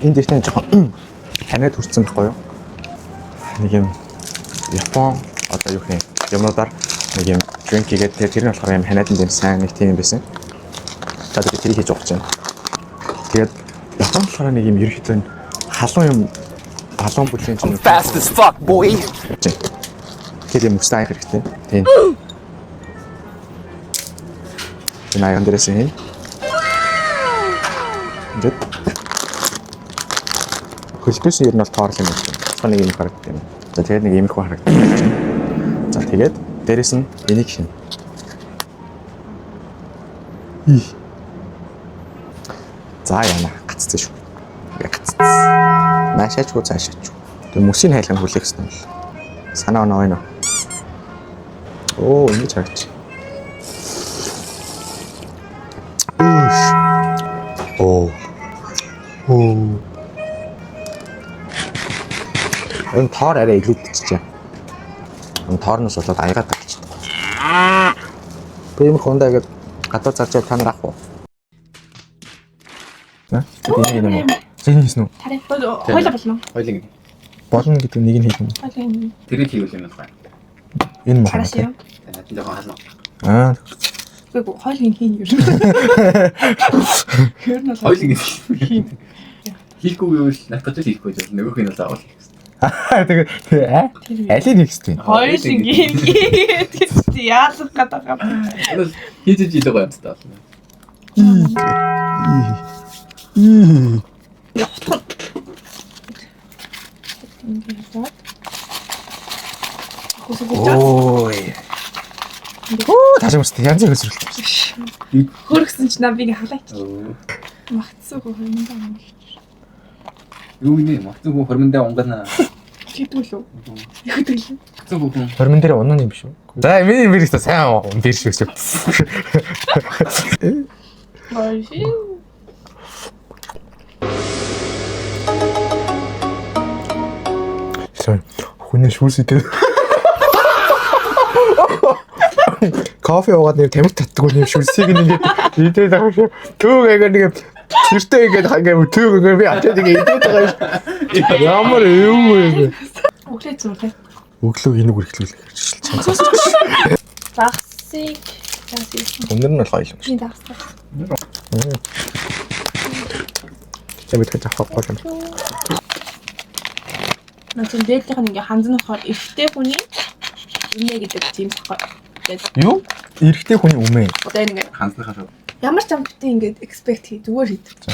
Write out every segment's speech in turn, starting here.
Энд дээртэй жоохон ханиад хүрсэн байхгүй юу? Нэг юм Япон одоо юу гэх юм юмнуудаар нэг юм drink хийгээд тэр нь болохоор юм ханиад юм сайн нэг тийм юм байсан. За тэгээд тэрийг хийж уух чинь. Тэгээд Япон болохоор нэг юм ерөөхдөө халуун юм халуун бүлгийн чинь Fast as fuck, boy. Тэр юм өстэй аяг хэрэгтэй. Тийм. Энэ аян дээрээс хин. Ингээд хөлбөс нь ер нь бол тоорл юм байна. Цаа нэг юм харагддаг юм. За тэгээд нэг иймэрхүү харагддаг юм. За тэгээд дээрээс нь энийг хин. За яана гацсан шүү. Ингээ гацсан. Наашаачгүй цаашаачгүй. Тэгээд мөсийн хайлах нь хүлээх хэрэгтэй юм л. Санаа оноо байна уу? Оо, ингэж харагч. Үш. Оо. Оо. Энэ тоор арай илүүдчихжээ. Энэ тоорноос болоод аягаад тавьчихсан. Би юм хондоо ингээд гадуур зарж явал та нар авах уу? На? Энэ юм уу? За энэ хийсэн үү? Тарай. Хойлоо болно. Хоёлын Болно гэдэг нэг нь хийх юм. Хойлоо юм. тэрийг хийвэл юм байна. Энэ мөн. Хараас юм. Надад жоохон халуун. Аа. Үгүй хойлын хийн ер нь. Ер нь бол Хоёлын хийн. Хийхгүй гэвэл надад ч хийхгүй жил нөгөөх нь бол заавал хийх хэрэгтэй. Тэгээ аа? Алийг хийх хэрэгтэй юм? Хойлын хийн гэдэг чи яалах гэдэг юм. Энэ бол хийж хийж илүү гоё юмтай болно. Ингээд яваад. Хөсөж Ой. Оо, тааш юмстай янз бүрийн хөлсрөлт. хөргсөн чи нам би халаач. Оо. Магтсан хөө хөрмөндөө өнгөч. Юу гинэ? Магтсан хүн хормондоо унгана. Хийдгүй лүү. Хийдгүй лүү. Магтсан хүн Хормон дээр унаа юм биш үү? За, миний бэр ихтэй сайн бэр шиг шүү. Гоё шин. Sorry. Хүний шүүс идэх. Кофе уугаад нэг тамхи татдаг нэг шүлсийг ингээд идээд байгаа шүү. Түүг ингээд нэг тэртээ ингээд ингээд түүг ингээд би ачаад ингээд идээд байгаа шүү. Ямар юм вэ? Өглөө зүрлээ. Өглөөг энэ үргэлжлүүлэх гэж чанцаас. Загсыг загсыг. Өнөр нь бол гоё юм Би загсаа. шүү. Би тэгж авах гоё юм. Наа чинь дээдлийнх нь ингээ ханз нь болохоор эрэгтэй хүний үнэ гэдэг тийм сахгүй. Тэгээд Юу? Эрэгтэй хүний өмнө. одоо энэ ингээ хансныхаа шууд. ямар ч юм битээ ингээд expect хий зүгээр хий. За.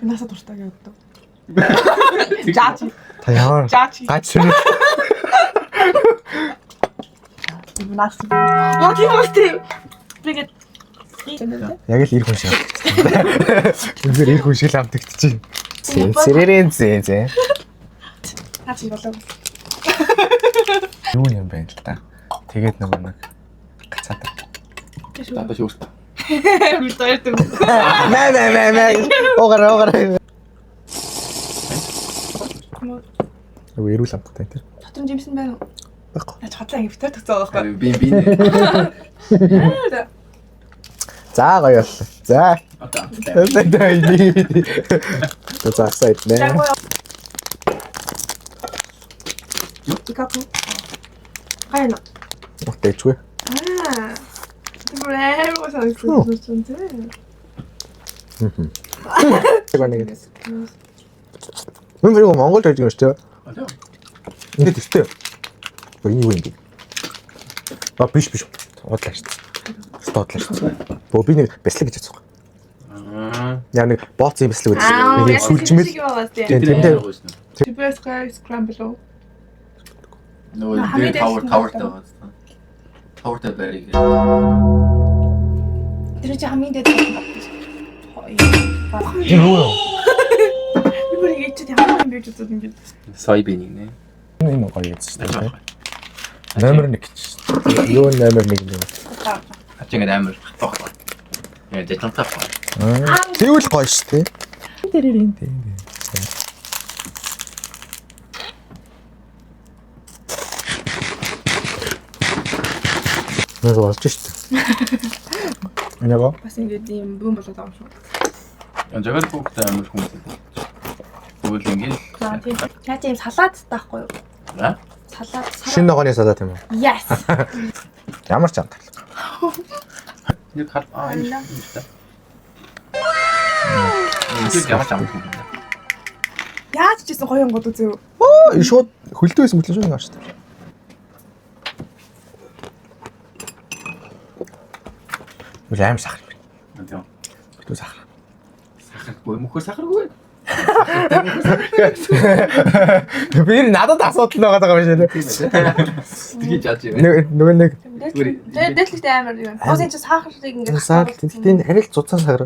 Насаа дуртай гэдэг. Жаач. Та ямар Жаач. гач сэрэг. Нас. Яа тийм үү тийм. Би ингээд Яг л эр хүн шиг. Үнэхээр эр хүн шиг л амтагдчих. Сэрэрэн зэ зэ. Наач болоо. Юу юм бэ л та. Тэгээд нөгөө нэг гацаадаг. Надад шүүрт. Би дойрдог. Мэ мэ мэ мэ. Огор огор. Нөгөө эрүүл амттай тийм. Дотор нь жимсэн байна уу? Байхгүй. Наач хотлаа ингэ битэр төгсөө байгаа байхгүй. Би би нэ. За гоё боллоо. За. Одоо амттай. За засаа иднэ. Икапу. Гайна. Утэйчгүй. Аа. Тэр амар санагдсан тийм. Тэр нэг. Мөн юу Монголд байдаг юм шүү дээ. Одоо. Ингээд төстэй. Энэ юу юм бэ? А биш биш. Удлаа шүү дээ. Удлаа шүү дээ. Бөө би нэг бяцлаг гэж бодсон. Аа. Яг нэг бооцын бяцлаг гэдэг. Нэг юм сүлжмэл. Тийм Тэр тийм. Тибэс гай scramble. Нөгөө Хамгийн дээр tower дээшин tower байна. тай байгаа. Tower тай бариг. Тэр чинь хамгийн дээд байна. Энэ юу юм? Би бүр ингэж чи ямар юм бэ гэж бодсон юм. Soybean гинэ. Энэ гоё гэж шүү дээ. Номер 1 гэж. Юу номер 1 юм? Ач ингээд амар хатах. Яа, жажлантах. Тэгвэл гоё шүү дээ. Тэрэрин тийм. Нэг болж штэ. Энийг Бас ингээд ийм бүүн болоод байгаа юм шиг. Жагаар хүүхдээ амар хүмүүс. Тэгвэл ингээд За тийм. Наа чи ийм салаадтай байхгүй юу? Аа? Салаад. шинэ ногооны салат юм уу? Yes. Ямар ч амт. Нэг хал аа энэ шүү дээ. Энэ ямар ч амт юм бэ? Яаж ч гэсэн гоё юм гот үзээ. Оо, шууд хөлдөө байсан мэтлээ шүү дээ шүү дээ. Үл аим сахар. Тийм. Битүү сахар. Сахаргүй мөхөр сахаргүй. Би надад асуудал байгаа даа юм шиг. Тгий жааж юм. Нэг нөгөө нэг Тэгээд дээдлэгтэй амар юм. Ус энэ чи сахарыг ингээд сахар тэгтээ энэ арай л зуцаа сахар.